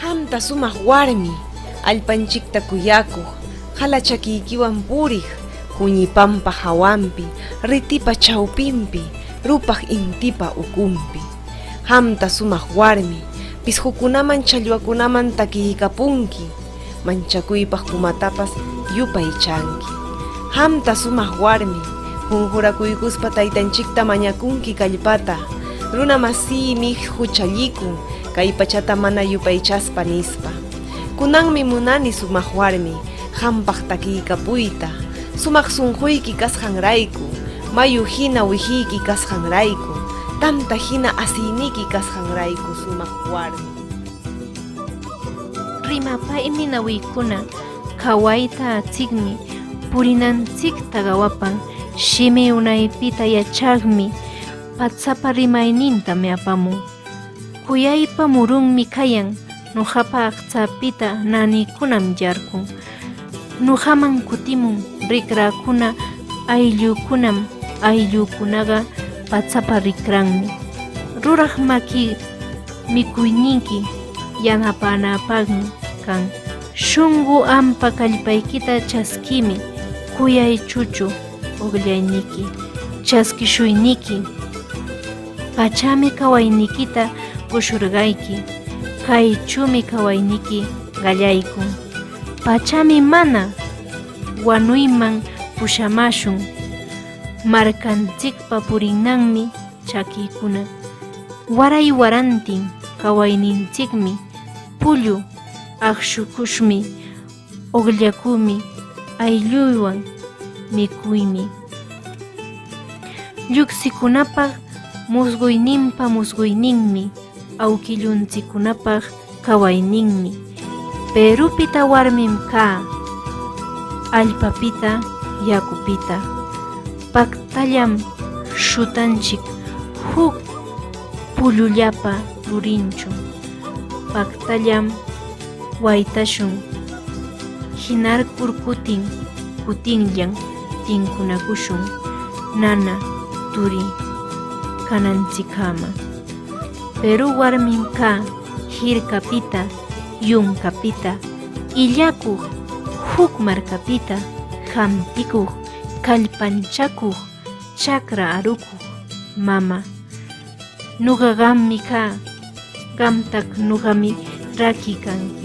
Qamta sumaq warmi, allpanchikta kuyakuq, qala chakiykiwan puriq, huñi pampa hawanpi, ritipa chawpinpi, rupaq intipa ukunpi. Qamta sumaq warmi, pisqukunaman challwakunaman takiykapunki, manchakuypaq pumatapas yupaychanki. Qamta sumaq warmi, qunqurakuykuspa taytanchikta mañakunki kallpata, runa masiymi huchallikun kay pachata mana yupaychaspa nispa. Kunanmi munani sumaq warmi, qampaq takiykapuyta, sumaq sunquyki kasqanrayku, mayu hina wihiyki kasqanrayku, tamta hina asiyniki kasqanrayku sumaq warmi. Rimapaymi nawiykuna qawayta atsikmi purinantsikta qawapan shimi unaypita yachaqmi patsapa rimaynintami apamun. Kuyaypa murunmi kayan nuqapa aqtsapita naanikunam yarqun. Nuqaman kutimun rikrakuna ayllukunam ayllukunaqa patsapa rikranmi. Ruraq maki mikuyniyki yanapanapaqmi kan. Shunqu ampa kallpaykita chaskimi kuyay chuchu uqllayniki chaskishuyniki pachami kawaynikita qushurqayki kaychumi kawayniki qallaykun. Pachami mana wanuyman pushamashun markanchikpa purinanmi chakiykuna. Waray warantin kawayninchikmi pullu aqshukushmi uqllakumi aylluywan mikuymi. Lluqsikunapaq musquyninpa musquyninmi awkillunchikkunapaq kawayninmi. Perupita warmim kaa, allpapita yakupita. Paktallam shutanchik huk pullullapa rurinchu. Paktallam waytashun hinarkur kutin kutinllan tinkunakushun nana turi kananchikkama. Peru warmim kaa hirkapita, yunkapita, illakuq huk markapita, hampikuq, kallpanchakuq, chakra arukuq mama. Nuqa qammi kaa, qamtaq nuqami rakikanki.